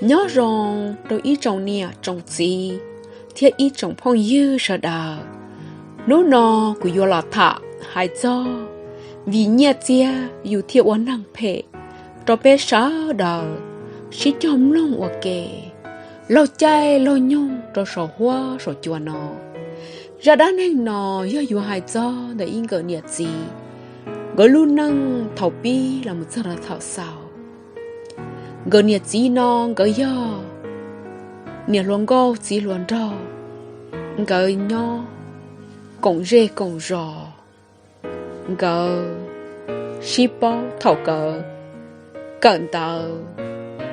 Nyob zoo rau ib tsoom niam tsoom txiv thiab ib tsoom phooj ywg sawv daws. Hnub no kuv yuav los tham hais txog vim nyiaj txiag yus thiaj ua neeg phem rau peb sawv daws sib cog mloog ua ke laug caij laug nyoog rau saum huab saum cua no. Zaj dab neeg no yog yuav hais txog ntawm ib nkawm niam txiv, nkawd lub neej thaum pib los mus txog rau thaum xaus. Nkawd niam txiv no nkawd yog niam hluas nkauj txiv hluas nraug, nkawd nyob koom zej koom zos, nkawd sib paub thaum nkawd kawm ntawv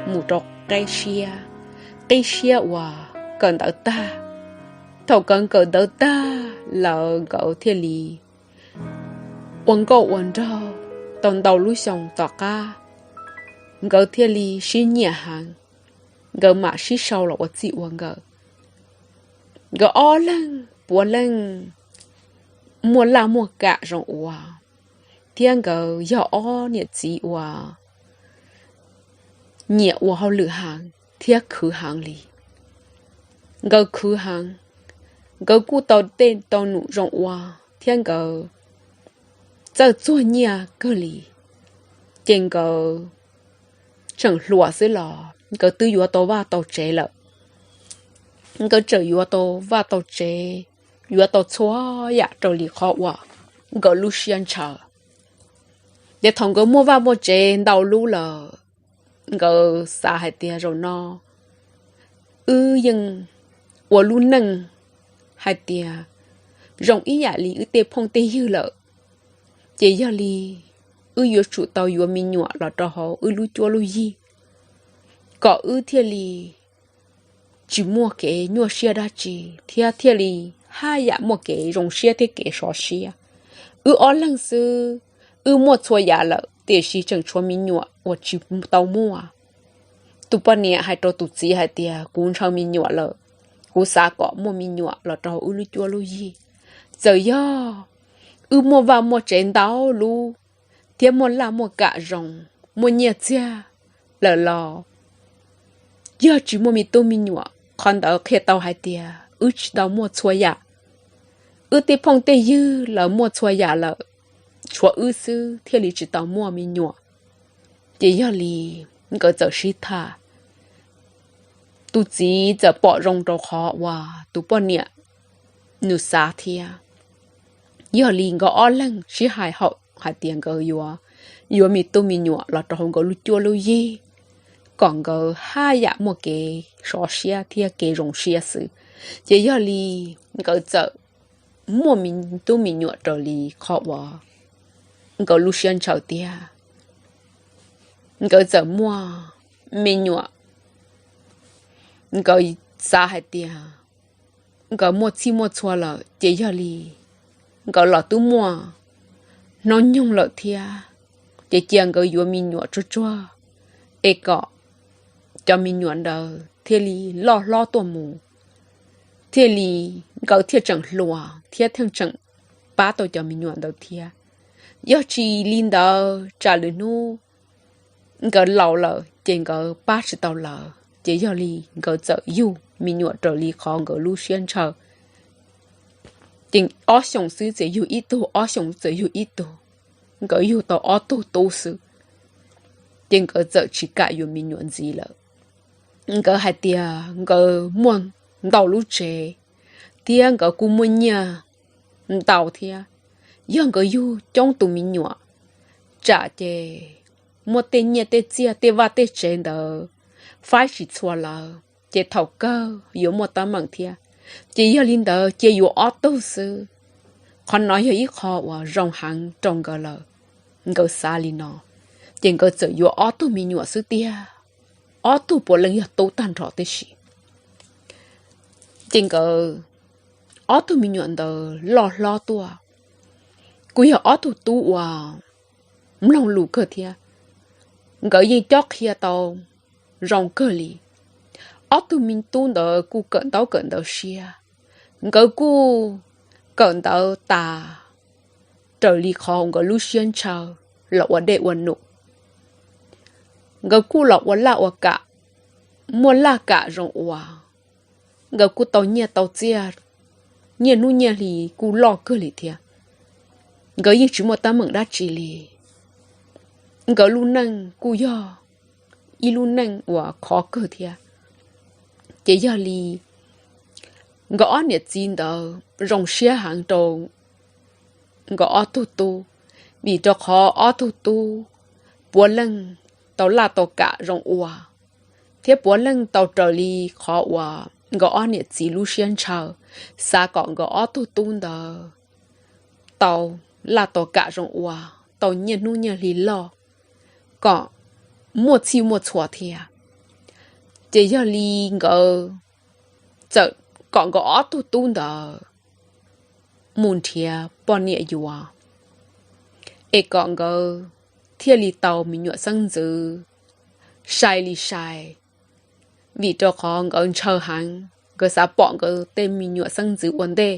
mus rau qib siab, qib siab uas kawm ntawv tag. Thaum nkawd kawm ntawv tag lawm nkawd thiaj li ua nkauj ua nraug tau ntau lub xyoo tom qab, nkawd thiaj li sib nyiam heev, nkawd mam sib sau los ua txij ua nkawm. Nkawd ob leeg puav leej muaj laj muaj kam zoo ua, thiab nkawd yog ob niam txiv uas nyiam ua hauj lwm heev thiab khwv heev li. Nkawd khwv heev, nkawd kuj tau tej tau num zoo ua, thiab nkawd txawj txuag nyiaj kawg li. Ces nkawd tseem hluas xwb los nkawd twb yuav tau vaj tau tsev lawm. Nkawd tseem yuav tau vaj tau tsev, yuav tau txhua yam raws li qhov uas nkawd lub siab ntshaw. Ces thaum nkawd muaj vaj muaj tsev ntau lub lawm, nkawd xav hais tias zaum no wb yeej ua lub neej hais tias zoo ib yam li wb tej phooj tej ywg lawm, ces yog li wb yuav tsum tau yuav me nyuam los rau hauv wb lub cuab lub yig, kom wb thiaj li tsis muaj kev nyuaj siab dab tsi, thiab thiaj li haj yam muaj kev zoo siab thiab kev sov siab. Wb ob leeg xwb, wb muaj txhua yam lawm tiam sis tseem tshuav me nyuam uas tsis tau muaj. Tus poj niam hais rau tus txiv hais tias kuv ntshaw me nyuam lawm, kuv xav kom muaj me nyuam los rau wb lub cuab lub yig. Txawm yog wb muaj vaj muaj tsev ntau lub, thiab muaj laj muaj kam zoo, muaj nyiaj txiag lawm los yog tsis muaj me tub me nyuam, qhov ntawd qhia tau hais tias wb tsis tau muaj txhua yam. Wb tej phooj tej ywg lawv muaj txhua yam lawm, tshuav wb xwb thiaj li tsis tau muaj me nyuam. Ces yog li nkawd txawm sib tham. Tus txiv txawm pom zoo rau qhov uas tus poj niam nws xav thiab. Yog li nkawd ob leeg sib hais haum hais tias nkawd yuav, yuav me tub me nyuam los rau hauv nkawd lub cuab lub yig, kom nkawd haj yam muaj kev sov siab thiab kev zoo siab xwb. Ces yog li nkawd txawm muaj me tub me nyuam raws li qhov uas nkawd lub siab ntshaw tiag. Nkawd txawm muaj me nyuam, nkawd xav hais tias nkawd muaj txhij muaj txhua lawm ces yog li nkawd los twb muaj hnub nyoog lawm thiab, ces cia nkawd yuav me nyuam tsuag tsuag es kom cov me nyuam ntawd thiaj li loj hlob tuaj mus, thiaj li nkawd thiaj tseem hluas thiab thiaj tseem pab tau cov me nyuam ntawd thiab. Yog tsis li ntawd tsam lwm hnub nkawd laus lawm ces nkawd pab tsis tau lawv, ces yog li nkawd txawm yug me nyuam raws li qhov nkawd lub siab ntshaw. Ces ob xyoos xwb txawm yug ib tug, ob xyoos txawm yug ib tug, nkawd yug tau ob tug tub xwb, ces nkawd txawm tsis kam yuav me nyuam ntxiv lawm. Nkawd hais tias nkawd muaj ntau lub tsev, thiab nkawd kuj muaj nyiaj ntau thiab. Yog nkawd yug coob tus me nyuam tsam ces muaj tej nyiaj tej txiaj tej vaj tej tsev ntawd faib tsis txhua lawv, ces thaum kawg yuav muaj teeb meem thiab. Ces yog li ntawd cia yuav ob tug xwb. Qhov no yog ib qho uas zoo heev rau nkawd lawm, nkawd xav li no. Ces nkawd txawm yuav ob tug me nyuam xwb tiag, ob tug puav leej yog tub tag nrho tib si. Ces nkawd ob tug me nyuam ntawd loj hlob tuaj, kuj yog ob tug tub uas mloog lus kawg thiab. Nkawd yeej cob qhia tau zoo kawg li. Ob tug me tub ntawd kuj kawm ntaub kawm ntawv siab, nkawd kuj kawm ntawv tas raws li qhov nkawd lub siab ntshaw los ua dej ua num. Nkawd kuj los ua laj ua kam muaj laj kam zoo ua, nkawd kuj tau nyiaj tau txiaj, nyiaj hnub nyiaj hli kuj loj kawg li thiab. Nkawd yeej tsis muaj teeb meem dab tsi li. Nkawd lub neej kuj yog ib lub neej uas khov kawg thiab. Ces yog li nkawd ob niam txiv ntawd zoo siab heev rau nkawd ob tug tub, vim rau qhov ob tug tub puav leej tau laj tau kam zoo ua, thiab puav leej tau raws li qhov uas nkawd ob niam txiv lub siab ntshaw, xav kom nkawd ob tug tub ntawd tau laj tau kam zoo ua, tau nyiaj hnub nyiaj hli loj, kom muaj txhij muaj txhua thiab. Ces yog li nkawd txawm kom nkawd ob tug tub ntawd mus nrhiav poj niam yuav, es kom nkawd thiaj li tau me nyuam xeeb ntxwv sai li sai. Vim rau qhov nkawd ntshaw heev, nkawd xav pom nkawd tej me nyuam xeeb ntxwv ua ntej,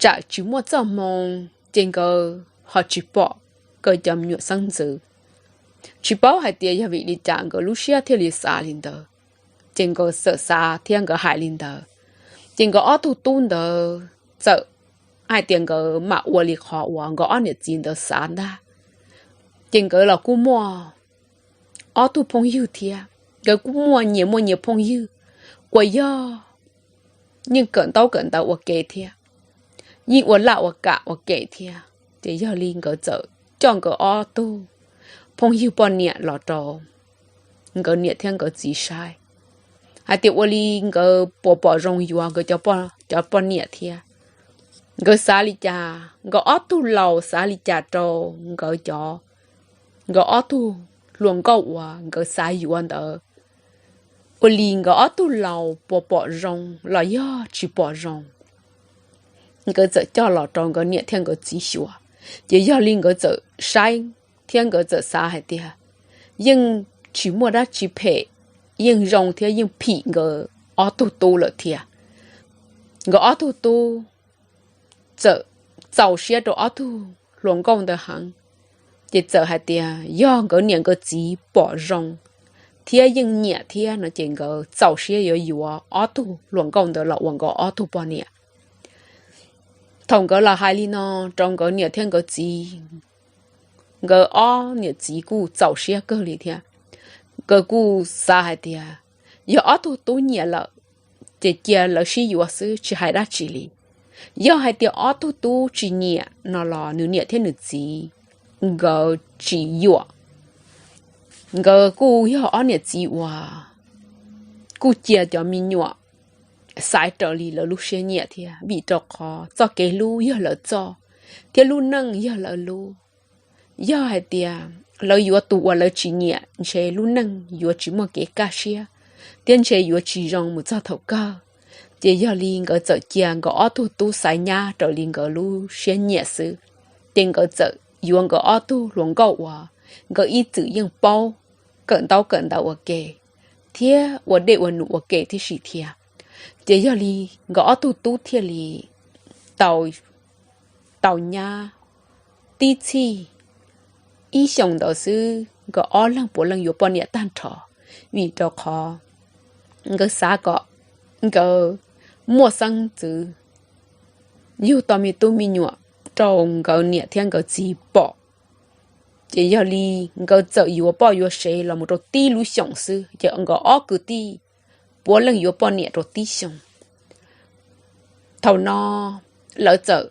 tsam tsis muaj txoj hmoo ces nkawd ho tsis pom nkawd cov me nyuam xeeb ntxwv. Tsis paub hais tias yog vim li cas nkawd lub siab thiaj li xav li ntawd, ces nkawd txawm xav thiab nkawd hais li ntawd. Ces nkawd ob tug tub ntawd txawm hais tias nkawd mam ua li qhov uas nkawd ob niam txiv ntawd xav ntag. Ces nkawd los kuj muaj ob tug phooj ywg thiab, nkawd kuj muaj nyias muaj nyias phooj ywg uas yog yeej kawm ntaub kawm ntawv ua ke thiab, yeej ua laj ua kam ua ke thiab. Ces yog li nkawd txawm coj nkawd ob tug phooj ywg poj niam los rau nkawd niam thiab nkawd txiv saib, hais tias ua li nkawd puas pom zoo yuav nkawd cov poj niam thiab. Nkawd xav li cas, nkawd ob tug laus xav li cas rau nkawd cov, nkawd ob tug hluas nkauj uas nkawd xav yuav ntawd, ua li nkawd ob tug laus puas pom zoo los yog tsis pom zoo, nkawd txawm coj los rau nkawd niam thiab nkawd txiv xyuas. Ces yog li nkawd txawm saib thiab nkawd txawm xav hais tias yeej tsis muaj dab tsi phem, yeej zoo thiab yeej phim nkawd ob tug tub lawm thiab. Nkawd ob tug tub txawm txaus siab rau ob tug hluas nkauj ntawd heev, ces txawm hais tias yog nkawd niam nkawd txiv pom zoo thiab yeej nyiam thiab no ces nkawd txaus siab yuav yuav ob tug hluas nkauj ntawd los ua nkawd ob tug poj niam. Thaum nkawd los hais li no rau nkawd niam thiab nkawd txiv, nkawd ob niam txiv kuj txaus siab kawg li thiab. Nkawd kuj xav hais tias yog ob tug tub nyiam lawm, ces cia lawv sib yuav xwb tsis hais dab tsi li. Yog hais tias ob tug tub tsis nyiam no los nws niam thiab nws txiv nkawd tsis yuam. Nkawd kuj yog ob niam txiv uas kuj cia cov me nyuam xaiv raws li lawv lub siab nyiam thiab, vim rau qhov txoj kev hlub yog lawv txoj, thiab lub neej yog lawv lub. Yog hais tias lawv yuav tus uas lawv tsis nyiam ntshe lub neej yuav tsis muaj kev kaj siab, thiab ntshe yuav tsis zoo mus txog thaum kawg. Ces yog li nkawd txawm cia nkawd ob tug tub xaiv nyab raws li nkawd lub siab nyiam xwb. Ces nkawd txawm yuav nkawd ob tug hluas nkauj uas nkawd ib txwm yeej paub kawm ntaub kawm ntawv ua ke thiab ua dej ua num ua ke tib si thiab. Ces yog li nkawd ob tug tub thiaj li tau, tau nyab tib txhij ib xyoos ntawd xwb nkawd ob leeg puav leej yuav poj niam tag nrho, vim rau qhov nkawd xav kom nkawd muaj xeeb ntxwv yug tau me tub me nyuam rau nkawd niam thiab nkawd txiv pom. Ces yog li nkawd txawm yuav poj yuav sev los mus rau tib lub xyoos xwb ces nkawd ob kwv tij puav leej yuav poj niam rau tib xyoos. Thaum no lawv txawm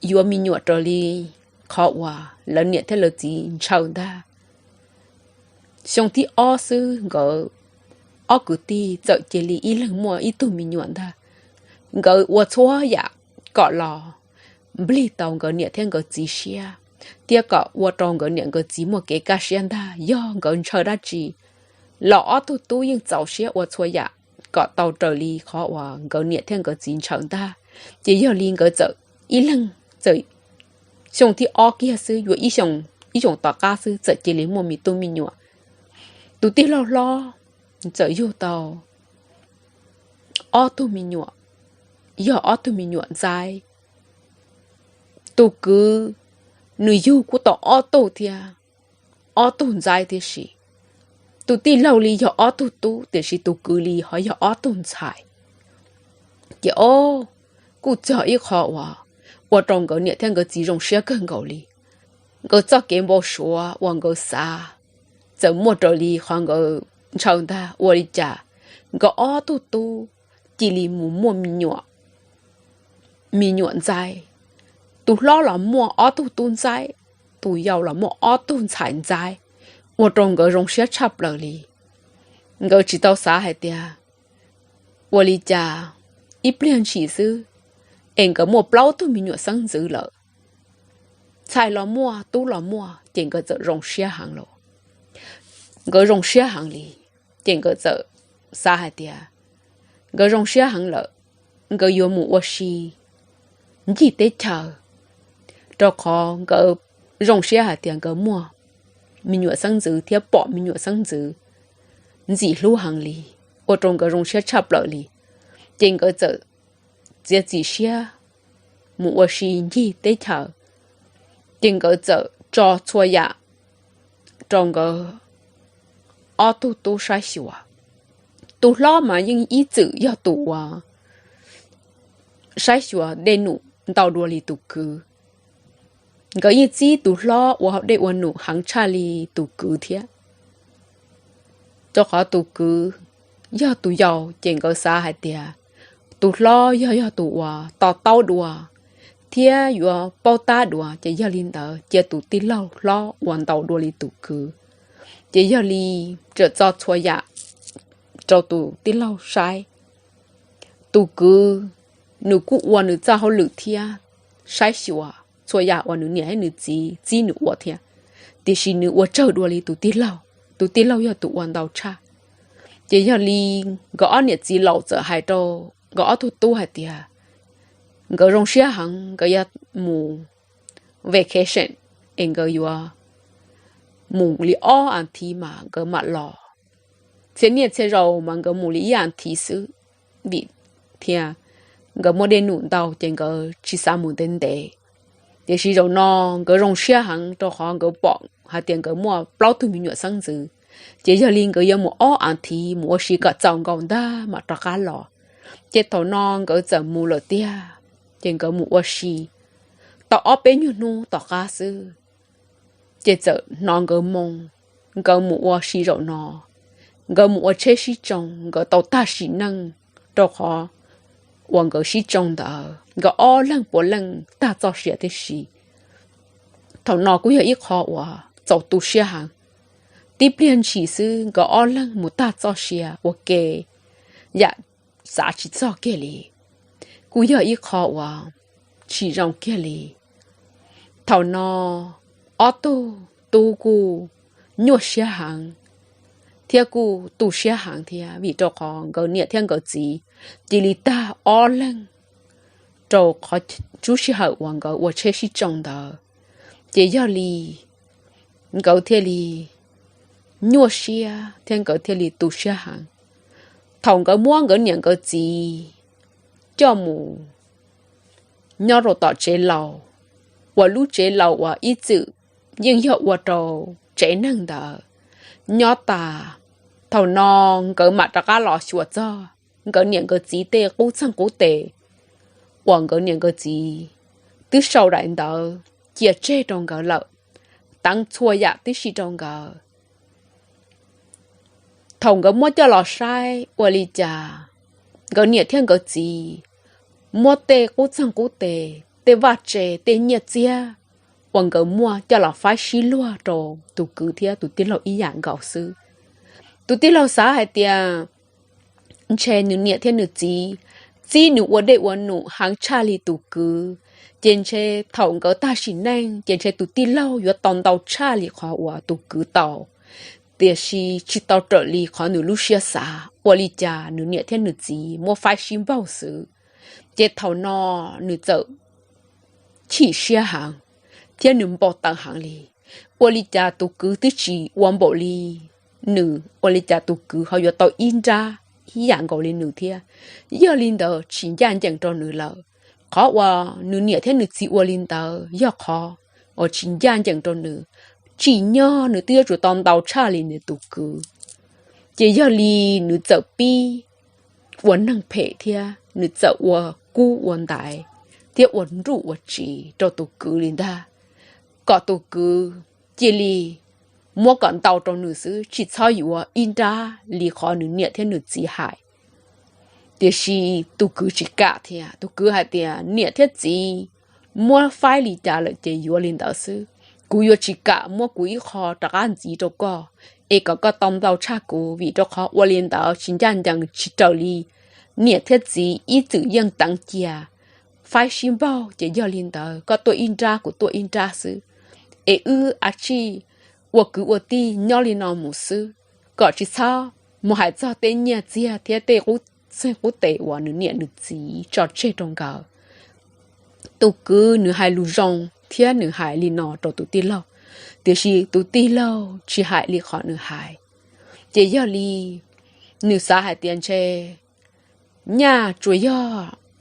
yuav me nyuam raws li qhov uas lawv niam thiab lawv txiv ntshaw ntag. Xyoo thib ob xwb nkawd ob kwv tij txawm cia li ib leeg muaj ib tug me nyuam ntag. Nkawd ua txhua yam kom los nplig tau nkawd niam thiab nkawd txiv siab, thiab kom ua rau nkawd niam nkawd txiv muaj kev kaj siab ntag. Yog nkawd ntshaw dab tsi los ob tug tub yeej txaus siab ua txhua yam kom tau raws li qhov uas nkawd niam thiab nkawd txiv ntshaw ntag. Ces yog li nkawd txawm ib leeg txawm xyoo thib ob kiag xwb yuav ib xyoos tom qab xwb txawm cia li muaj me tub me nyuam. Tus tij laug hlob txawm yug tau ob tug me nyuam, yog ob tug me nyuam ntxaib. Tus kwv nws yug kuj tau ob tug thiab, ob tug ntxaib tib si. tus tij laug li yog ob tug tub, tiam sis tus kwv li ho yog ob tug ntxhais. Ces o, kuj txog ib qho uas ua rau nkawd niam thiab nkawd txiv zoo siab kawg nkaus li. Nkawd txoj kev npau suav uas nkawd xav txawm muaj raws li qhov nkawd ntshaw ntag. Ua li cas nkawd ob tug tub cia li mus muaj me nyuam, me nyuam ntxaib. Tus hlob los muaj ob tug tub ntxaib, tus yau los muaj ob tug ntxhais ntxaib, ua rau nkawd zoo siab tshaj plaws li. Nkawd tsis tau xav hais tias ua li cas ib pliag ntshis xwb es nkawd muaj plaub tug me nyuam xeeb ntxwv lawm. Ntxhais los muaj, tub los muaj, ces nkawd txawm zoo siab heev lawm. Nkawd zoo siab heev li, ces nkawd txawm xav hais tias nkawd zoo siab heev lawm, nkawd yuav mus ua si ncig teb chaws, rau qhov nkawd zoo siab hais tias nkawd muaj me nyuam xeeb ntxwv thiab pom me nyuam xeeb ntxwv ntxim hlub heev li, ua rau nkawd zoo siab tshaj plaws li. Ces nkawd txawm txiav txim siab mus ua si ncig teb chaws, ces nkawd txawm tso txhua yam rau nkawd ob tug tub saib xyuas. Tus hlob mas yeej ib txwm yog tus uas saib xyuas dej num ntau dua li tus kwv. Nkawd yeej txib tus hlob ua dej ua num heev tshaj li tus kwv thiab. Rau qhov tus kwv yog tus yau, ces nkawd xav hais tias tus hlob yog, yog tus uas to taub dua thiab yuav paub tab dua, ces yog li ntawd cia tus tij laug hlob ua ntau dua li tus kwv. Ces yog li txawm tso txhua yam rau tus tij laug saib. Tus kwv nws kuj ua nws txoj hauj lwm thiab saib xyuas txhua yam uas nws niam thiab nws txiv txib nws ua thiab, tiam sis nws ua tsawg dua li tus tij laug, tus tij laug yog tus ua ntau tshaj. Ces yog li nkawd ob niam txiv laus txawm hais rau nkawd ob tug tub hais tias nkawd zoo siab heev, nkawd yuav mus vacation, es nkawd yuav mus li ob as thiv mas nkawd mam los. Txhia niaj txhia zaus mas nkawd mus li ib as thiv xwb, vim thiab nkawd muaj dej num ntau ces nkawd tsis xav mus ntev ntev. Tiam sis zaum no nkawd zoo siab heev rau qhov nkawd pom hais tias nkawd muaj plaub tug me nyuam xeeb ntxwv. Ces yog li nkawd yuav mus ob as thiv mus ua si kom txaus nkaus ntag mam rov qab los. Ces thaum no nkawd txawm mus lawm tiag, ces nkawd mus ua si tau ob peb nyuag hnub tom qab xwb, ces txawm hnov nkawd moo, nkawd mus ua si zaum no, nkawd mus ua tsheb sib tsoo, nkawd tau tag sim neej, rau qhov uas nkawd sib tsoo ntawd nkawd ob leeg puav leej tag txoj sia tib si. Thaum no kuj yog ib qho uas txaus tu siab heev. Tib pliag ntshis xwb nkawd ob leeg mus tag txoj sia ua ke, yam xav tsis txog kiag li, kuj yog ib qho uas tsis zoo kiag li. Thaum no ob tug tub kuj nyuaj siab heev thiab kuj tu siab heev thiab, vim rau qhov nkawd niam thiab nkawd txiv cia li tag ob leeg rau qhov lub sij hawm uas nkawd ua tsheb sib tsoo ntawd. Ces yog li nkawd thiaj li nyuaj siab thiab nkawd thiaj li tu siab heev. Thaum nkawd muab nkawd niam nkawd txiv coj mus nyob rau tom tsev laus, uas lub tsev laus uas ib txwm yeej yog ua rau tsev neeg ntawd nyob tas, thaum no nkawd mam rov qab los xyuas txog nkawd niam nkawd txiv tej qub txeeg qub tes uas nkawd niam nkawd txiv twb sau daim ntawv cia tseg rau nkawd lawm, teev txhua yam tib si rau nkawd. Thaum nkawd muab coj los saib ua li cas nkawd niam thiab nkawd txiv muab tej qub txeeg qub tes, tej vaj tse, tej nyiaj txiag uas nkawd muaj coj los faib sib luag rau tus kwv thiab tus tij laug ib yam nkaus xwb. Tus tij laug xav hais tias ntshe nws niam thiab nws txiv txib nws ua dej ua num heev tshaj li tus kwv, ces ntshe thaum nkawd tag sim neej ces ntshe tus tij laug yuav tau ntau tshaj li qhov uas tus kwv tau. Tiam sis tsis tau raws li qhov nws lub siab xav, ua li cas nws niam thiab nws txiv muab faib sib npaug xwb. Ces thaum no nws txawm chim siab heev thiab nws npau taws heev li. Ua li cas tus kwv twb tsis ua npaum li nws, ua li cas tus kwv ho yuav tau ib nrab ib yam nkaus li nws thiab? Yog li ntawd tsis ncaj ncees rau nws lawm. Qhov uas nws niam thiab nws txiv ua li ntawd yog qhov uas tsis ncaj ncees rau nws. Tsim nyog nws twb yuav tsum tau ntau tshaj li nws tus kwv. Ces yog li nws txawm pib ua neeg phem thiab nws txawm ua kub ua ntaiv thiab ua nruj ua tsiv rau tus kwv li ntag, kom tus kwv cia li muab kom ntau rau nws xwb, tsis txhob yuav ib nrab li qhov nws niam thiab nws txiv hais. Tiam sis tus kwv tsis kam thiab, tus kwv hais tias, Niam thiab txiv muab faib li cas lawm ces yuav li ntawd xwb. Kuv yuav tsis kam muab kuv ib qho rov qab ntxiv rau koj, es kom koj tau ntau tshaj kuv, vim rau qhov ua li ntawd tsis ncaj ncees, tsis raws li niam thiab txiv ib txwm yeej teev cia, faib sib npaug. Ces yog li ntawd koj tuaj ib nrab kuv tuaj ib nrab xwb, es wb a tsij ua kwv ua tij nyob li no mus xwb, kom tsis txhob mus hais txog tej nyiaj txiag thiab tej qub txeeg qub tes uas nws niam nws txiv tso tseg rau nkawd. Tus kwv nws hais lus zoo thiab nws hais li no rau tus tij laug, tiam sis tus tij laug tsis hais li qhov nws hais. Ces yog li nws xav hais tias ntshe nyaj tsuas yog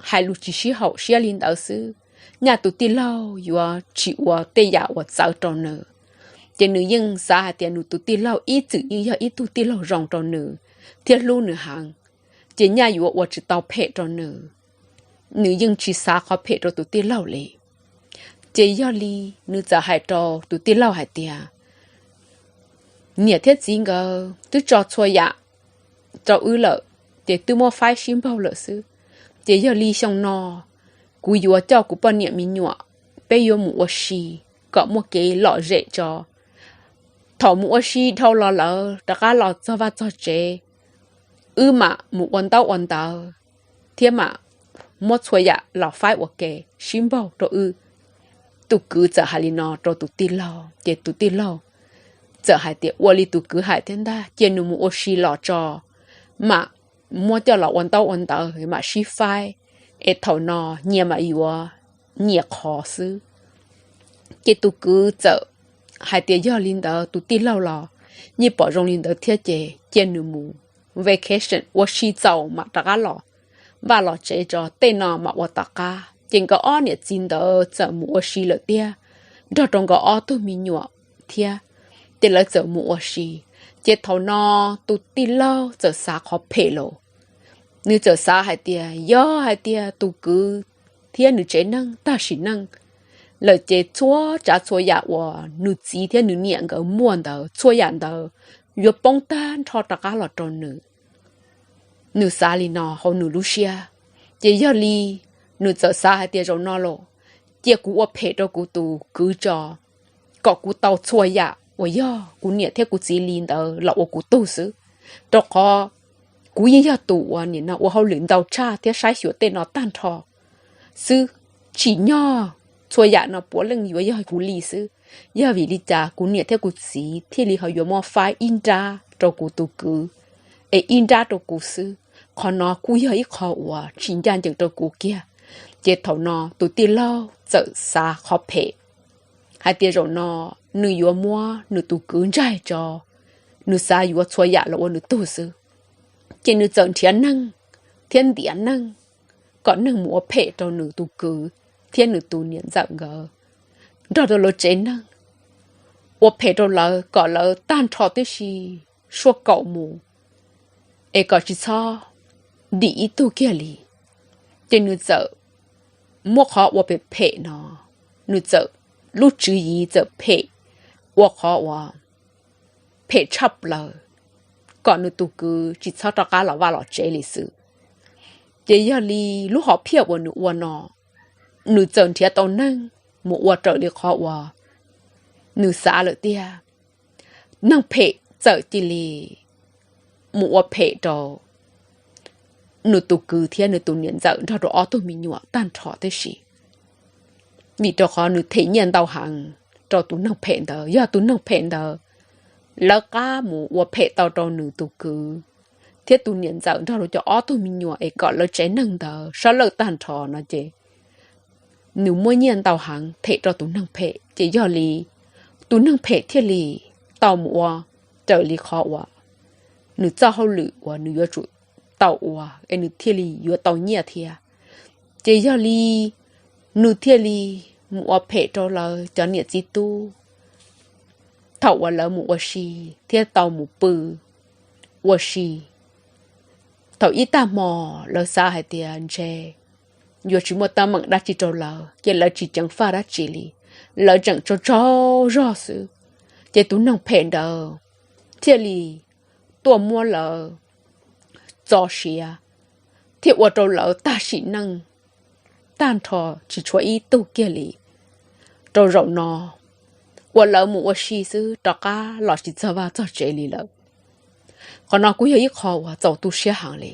hais lus tsis sib haum siab li ntawd xwb, nyaj tus tij laug yuav tsis ua tej yam uas txawv rau nws. Ces nws yeej xav hais tias nws tus tij laug ib txwm yeej yog ib tug tij laug zoo rau nws thiab hlub nws heev, ces nyaj yuav ua tsis tau phem rau nws, nws yeej tsis xav qhov phem rau tus tij laug li. Ces yog li nws txawm hais rau tus tij laug hais tias, Niam thiab txiv nkawd twb tso txhua yam rau wb lawm, ces twb muab faib sib npaug lawm xwb. Ces yog li xyoo no kuv yuav coj kuv poj niam me nyuam, peb yuav mus ua si kom muaj kev lom zem tso. Thaum mus ua si dhau los lawm rov qab los txog vaj txog tsev, wb mam mus ua ntaub ua ntawv thiab mam muab txhua yam los faib ua ke sib npaug rau wb. Tus kwv txawm hais li no rau tus tij laug, ces tus tij laug txawm hais tias, Ua li tus kwv hais thiab ntag, cia nws mus ua si los tso, mam muab coj los ua ntaub ua ntawv mam sib faib, es thaum no nyias mam yuav nyias qhov xwb. Ces tus kwv txawm hais tias yog li ntawd tus tij laug los yeej pom zoo li ntawd thiab ces cia nws mus vacation ua si txaus mam rov qab los vaj los tsev tso, tej no mam ua tom qab. Ces nkawd ob niam txiv ntawd txawm mus ua si lawm tiag, nrog rau nkawd ob tug me nyuam thiab, ces lawv txawm mus ua si. Ces thaum no tus tij laug txawm xav qhov phem los, nws txawm xav hais tias yog hais tias tus kwv thiab nws tsev neeg tag sim neej lawm ces txhua tsav txhua yam uas nws txiv thiab nws niam nkawd muaj ntawd txhua yam ntawd yuav poob tag nrho rov qab los rau nws. Nws xav li no hauv nws lub siab, ces yog li nws txawm xav hais tias zaum no los cia kuv ua phem rau kuv tus kwv tso, kom kuv tau txhua yam uas yog kuv niam thiab kuv txiv li ntawd los ua kuv tug xwb, rau qhov kuv yeej yog tus uas nim no ua hauj lwm ntau tshaj thiab saib xyuas tej no tag nrho xwb, tsim nyog txhua yam no puav leej yuav yog kuv li xwb. Yog vim li cas kuv niam thiab kuv txiv thiaj li ho yuav muab faib ib nrab rau kuv tus kwv, es ib nrab rau kuv xwb? Qhov no kuj yog ib qho uas tsis ncaj ncees rau kuv kiag. Ces thaum no tus tij laug txawm xav qhov phem hais tias zaum no nws yuav muab nws tus kwv ntsaig tso, nws xav yuav txhua yam los ua nws tug xwb. Ces nws txawm nrhiav neeg thiab ntiav neeg kom neeg mus ua phem rau nws tus kwv thiab nws tus niam ntxawm nkawd nrog rau lawv tsev neeg, ua phem rau lawv kom lawv tag nrho tib si suaj kaum mus, es kom tsis txhob dim ib tug kiag li. Ces nws txawm muab qhov ua phem phem no, nws txawm lub tswv yim txawm phem, ua qhov uas phem tshaj plaws, kom nws tus kwv tsis txhob rov qab los vaj los tsev li xwb. Ces yog li lub hom phiaj uas nws ua no, nws txawm nrhiav tau neeg mus ua raws li qhov uas nws xav lawm tiag. Neeg phem txawm cia li mus ua phem rau nws tus kwv thiab nws tus niam ntxawm nrog rau ob tug me nyuam tag nrho tib si, vim rau qhov nws them nyiaj ntau heev rau tus neeg phem ntawd. Yog tus neeg phem ntawd lawv qab mus ua phem tau rau nws tus kwv thiab tus niam ntxawm nrog rau cov ob tug me nyuam es kom lawv tsev neeg ntawd sab lawj tag nrho no ces nws muab nyiaj ntau heev them rau tus neeg phem. Ces yog li tus neeg phem thiaj li tau mus ua raws li qhov uas nws txoj hauj lwm uas nws yuav tsum tau ua es nws thiaj li yuav tau nyiaj thiab. Ces yog li nws thiaj li mus ua phem rau lawv cov niam txiv tub. Thaum uas lawv mus ua si thiab tau mus pw ua si. Thaum ib tag hmo lawv xav hais tias ntshe yuav tsis muaj teeb meem dab tsi rau lawv, ces lawv tsis ceev faj dab tsi li. Lawv tseem tsaug tsaug zog xwb, ces tus neeg phem ntawd thiaj li tuaj muab lawv txo siav, thiaj ua rau lawv tag sim neej tag nrho, tsis tshuav ib tug kiag li. Rau zaum no uas lawv mus ua si xwb, rov qab los tsis txog vaj txog tsev li lawm. Qhov no kuj yog ib qho uas txaus tu siab heev li.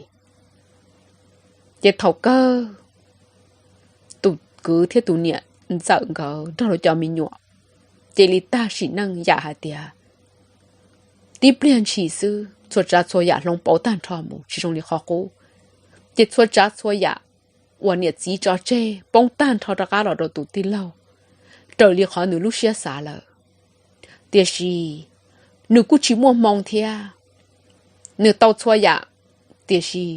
Ces thaum kawg tus kwv thiab tus niam ntxawm nkawd nrog rau cov me nyuam cia li tag sim neej yam hais tias tib pliag ntshis xwb txhua tsav txhua yam hloov pauv tag nrho mus tsis zoo li qhov qub. Ces txhua tsav txhua yam uas niam txiv tso tseg poob tag nrho rov qab los rau tus tij laug, raws li qhov nws lub siab xav lawm. Tiam sis nws kuj tsis muaj hmoo thiab, nws tau txhua yam, tiam sis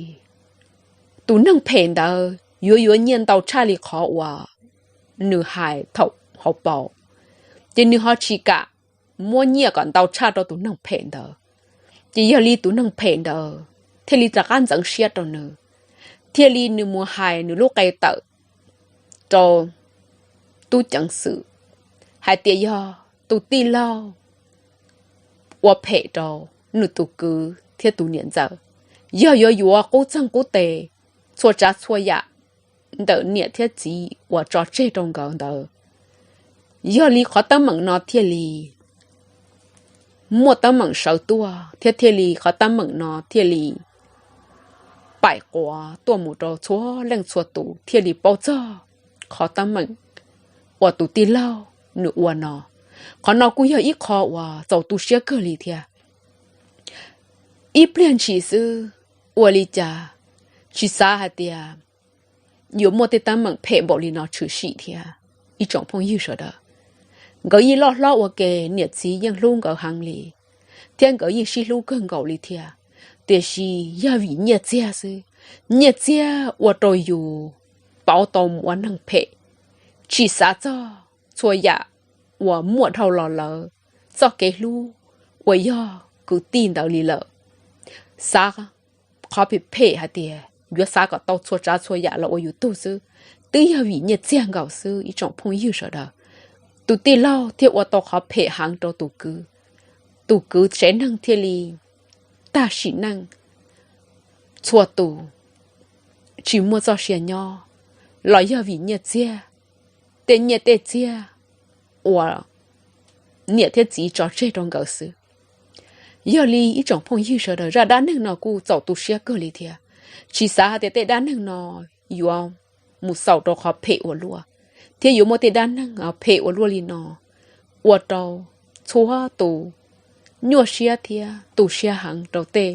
tus neeg phem ntawd yuav yuav nyiaj ntau tshaj li qhov uas nws hais thaum hauv paus, ces nws ho tsis kam muab nyiaj kom ntau tshaj rau tus neeg phem ntawd. Ces yog li tus neeg phem ntawd thiaj li rov qab ntxeev siab rau nws, thiaj li nws mus hais nws lub qe tawm rau tub ceev xwm hais tias yog tus tij laug ua phem rau nws tus kwv thiab tus niam ntxawm, yog yuav yuav qub txeeg qub tes txhua tsav txhua yam ntawm niam thiab txiv uas tso tseg rau nkawd ntawd. Yog li qhov teeb meem no thiaj li muaj teeb meem sawv tuaj thiab thiaj li qhov teeb meem no thiaj li paim quav tuaj mus rau txhua leej txhua tus thiaj li paub txog qhov teeb meem uas tus tij laug nws ua no. Qhov no kuj yog ib qho uas txaus tu siab kawg li thiab. Ib pliag ntshis xwb, ua li cas tsis xav hais tias yuav muaj tej teeb meem phem npaum li no tshwm sim thiab. Ib tsoom phooj ywg sawv daws, nkawd yeej loj hlob ua ke, niam txiv yeej hlub nkawd heev li, thiab nkawd yeej sib hlub kawg nkaus li thiab. Tiam sis yog vim nyiaj txiag xwb, nyiaj txiag ua rau yus pauv tau mus ua neeg phem, tsis xav txog txhua yam uas muaj dhau los lawm, txoj kev hlub uas yog kwv tij ntawd li lawm. Xav qhov phem phem hais tias yuav xav kom tau txhua tsav txhua yam los ua yus tug xwb, twb yog vim nyiaj txiag nkaus xwb ib tsoom phooj ywg sawv daws. Tus tij laug thiaj ua tau qhov phem heev rau tus kwv, tus kwv tsev neeg thiaj li tag sim neej txhua tus tsis muaj txoj sia nyob, los yog vim nyiaj txiag, tej nyiaj tej txiag uas niam thiab txiv tso tseg rau nkawd xwb. Yog li ib tsoom phooj ywg sawv daws, zaj dab neeg no kuj txaus tu siab kawg li thiab. Tsis xav hais tias tej dab neeg no yuav mus xaus rau qhov phem ua luaj, thiab yuav muaj tej dab neeg phem ua luaj li no ua rau txhua tus nyuaj siab thiab tu siab heev rau tej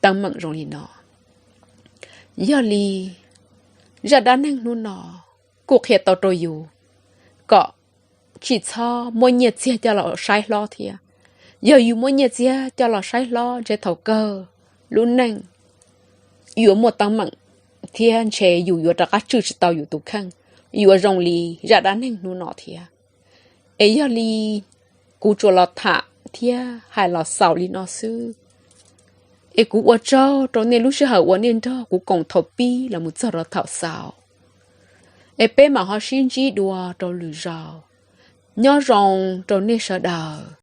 teeb meem zoo li no. Yog li zaj dab neeg hnub no kuj qhia tau rau yus kom tsis txhob muab nyiaj txiag coj los saib hlob thiab. Yog yus muab nyiaj txiag coj los saib hlob ntshe thaum kawg lub neej yuav muaj teeb meem thiab ntshe yus yuav rov qab tswj tsis tau yus tus kheej, yuav zoo li zaj dab neeg hnub no thiab. Es yog li kuv tsuas los tham thiab hais los xaus li no xwb. Es kuv ua tsaug rau nej lub sij hawm uas nej nrog kuv koom thaum pib los mus txog rau thaum xaus. Es peb mam ho sib ntsib dua rau lwm zaus. Nyob zoo rau nej sawv daws.